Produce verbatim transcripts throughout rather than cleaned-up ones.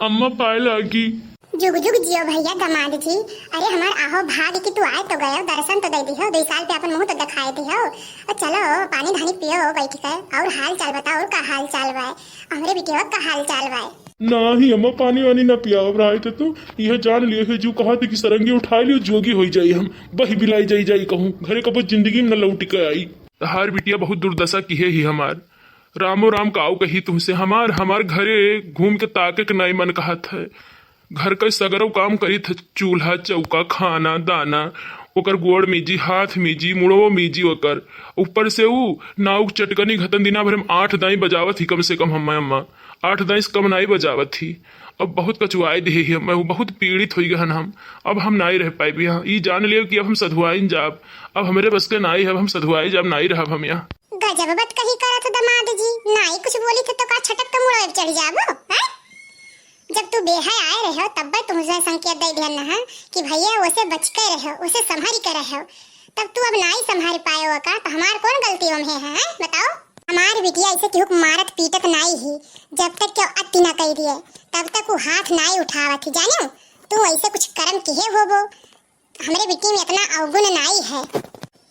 अम्मा पाए लागी। जुग जुग जियो भैया दमाद जी। अरे हमार आहो भाग कि तू आए तो गयो, दर्शन तो दे दिहो, दुई साल पे अपन मुँह तो दिखाए दिहो। और चलो पानी धानी पियो बैठ के, और हाल चाल बताओ, और का हाल चाल बा? हमरे बिटिया का हाल चाल बा? नाही अम्मा, पानी वानी ना पियावब रहा है तो तू यह जान लियो है, जो कहा थी कि सरंगी उठा लियो, जोगी होई जाई हम, बही बिलाई जाई जाई कहूँ, घरे कबो जिंदगी में न लौट के आई। तहार बिटिया बहुत दुर्दशा किहे ही हमार। रामो राम काऊ कही तुमसे, हमार, हमार घरे घूम के ताके के नाई मन कहत है। घर का सगरो काम करी थ, चूल्हा, चौका, खाना, दाना, ओकर गोड़ मीजी, हाथ मीजी, मुड़वो मीजी ओकर। ऊपर से ऊ नाऊ के चटकनी घतन दिना भर में आठ दाई बजावत ही कम से कम हम्मे अम्मा। आठ दाई से कम नाई बजावत ही। अब बहुत कचुआए देहे ही हम्मे, बहुत पीड़ित होई गहन हम। अब हम नाई रह पाइब यहाँ। ई जान लेव कि अब हम सधुआइन जाब। अब हमरे बस के नाई है, अब हम सधुआए जाब, नाई रहब हम यहाँ। गजब बात कही करत हो दमाद जी, नाई कुछ बोली थे तो का छटक के मुड़वे चढ़ जाबो, हैं? जब तू बेहा आए रहो तब तुमसे संकेत दे दिया न कि भैया उसे बच के रहो, उसे संभाल के रहो, तब तू अब नाई संभाल पाए हो का? तो हमार कौन गलती ओम है, हैं? बताओ। हमार बिटिया ऐसे केहू के मारत पीटत नाई ही, जब तक केहू अति ना कह दिए तब तक वो हाथ नाई उठावत ही, जानो? तू ऐसे कुछ कर्म किहे होबो। हमरे बिटिया में इतना अवगुण नाई है।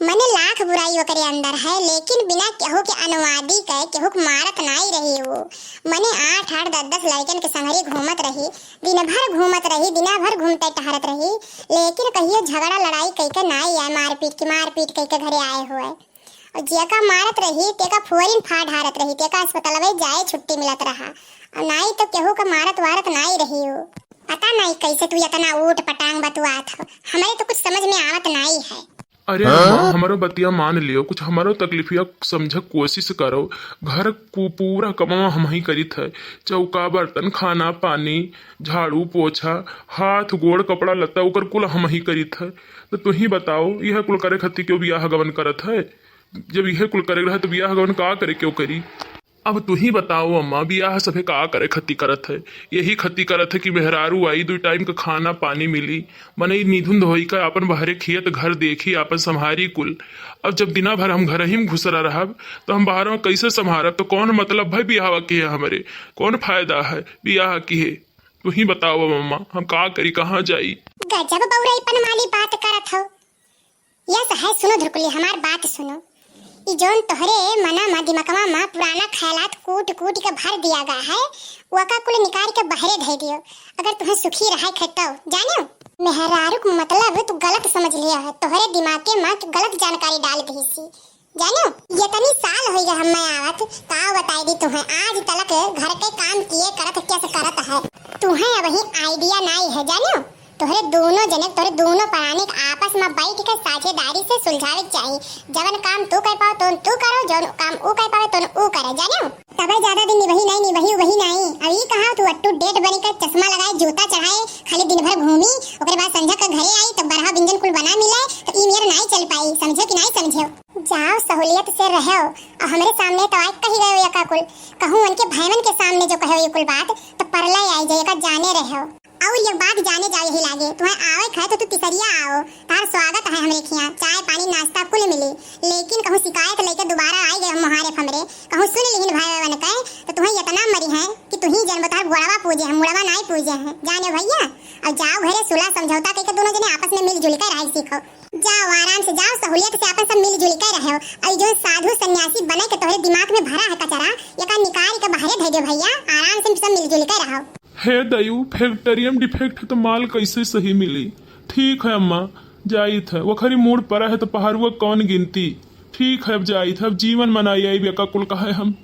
मने लाख बुराई ओकरे अंदर है, लेकिन बिना केहू के अनुवादी के केहू के मारत नाई रही वो। मने आठ आठ दस दस लड़कन के संगरी घूमत रही, दिन भर घूमत रही, दिना भर घूमते टहरत रही, लेकिन कहियो झगड़ा लड़ाई कइके नाई आए, मारपीट की मारपीट कइके घरे आए हुए। और जेका मारत रही तेका फोरिन फाड़ हारत रही, तेका अस्पतालवे जाए छुट्टी मिलत रहा। और नाई तो केहू का मारत वारत नाई रही हो। पता नाई कैसे तू इतना ऊट पटांग बतुआत हो, हमरे तो कुछ समझ में आवत नाई है। अरे अम्मा, हमरो बतिया मान लियो, कुछ हमरो तकलीफिया समझ कोशिश करो। घर को पूरा कमवा हम ही करित है, चौका बर्तन, खाना पानी, झाड़ू पोछा, हाथ गोड़ कपड़ा लत्ता ओकर कुल हम ही करित है। तो तू ही बताओ, यह कुल करे खातिर क्यों बियाह गवन करत है? जब यह कुल करे रहे तो बियाह गवन का करे क्यों करी? अब तू ही बताओ अम्मा, बियाह सभे का करे खती करत है? यही खती करत है कि मेहरारू आई, दुई टाइम का खाना पानी मिली, मनई निधुन धोई का अपन बहरे खियत घर देखी, अपन संभारी कुल। अब जब दिना भर हम घर ही में घुसरा रहब, तो हम बाहर में कैसे संभारब? तो कौन मतलब भाई बियाह के है हमरे? कौन फायदा है बियाह के है? तू ही बताओ अब अम्मा, हम का करी, कहाँ जाई? गजब बउरईपन वाली बात करत हो। यस है, सुनो धुरकुली, हमार बात सुनो। ई जौन तोहरे मना मा, दिमकवा मा पुराना ख्यालात कूट कूट के भर दिया गया है, वका कुल निकाल के बहरे धै दियो, अगर तुम्हें सुखी रहे खे तो, जानियो? मेहरारू के मतलब तू गलत समझ लिया है, तोहरे दिमागे मा गलत जानकारी डाल दी सी, जानियो? ये तनी साल होई गए हमें आवत, का बताई दी तुम्हें, आज तलक घर के काम किए करत कैसे करत है, तुम्हें अब ही आइडिया नाई है, जानियो? तोहरे दोनों जने, तोहरे दोनों प्राणी के आपस में बैठ के साझेदारी से सुलझावे के चाही। जवन काम तू कर पाओ तो तू करो, जवन काम ऊ कर पावे तो ऊ करे, जानियो? तबे ज्यादा दिन निभही नहीं, निभही उबही नहीं। अब ई कहा तू अट्टू डेट बनी के चश्मा लगाए, जूता चढ़ाए, खाली दिन भर घूमी, ओकरे बाद संझा के घरे आई तो बरहा बिंजन कुल बना मिले तो ई मेर नहीं चल पाई, समझो कि नहीं समझो? जाओ सहूलियत से रहो, और हमरे सामने तो आए कही गए यका कुल, कहूँ उनके भैवन के सामने जो कहो ये कुल बात तो परलय आई जाए, यका जाने रहो। और ये बात जाने जाओ यही लागे, तुम्हें आवे खाए तो तू तिसरिया आओ, तार स्वागत है हमरे खिया, चाय पानी नाश्ता कुल मिली, लेकिन कहूँ शिकायत लेके दोबारा आई गए मुहारे हमरे, कहूँ सुन लिहिन भाई बन के, तो तुम्हें इतना मरी है कि तू ही जन बता गोड़वा पूजे हैं, मुड़वा नाई पूजे हैं, जाने भैया। और जाओ घरे सुलह समझौता करके दोनों जने आपस में मिलजुल के रह सीखो, जाओ आराम से जाओ, सहूलियत से आपन सब मिलजुल के रहो। और जो साधु सन्यासी बने के तोहरे दिमाग में भरा है कचरा, एका निकाल के बाहरे धै दो भैया, आराम से सब मिलजुल के रहो। हे दयू, फैक्ट्रियम डिफेक्ट है तो माल कैसे सही मिली? ठीक है अम्मा, जाइत है, वखरी मूड परा है तो पहाड़ुआ कौन गिनती? ठीक है, अब जाइत है, अब जीवन मनाई आई बेका कुल कहे हम।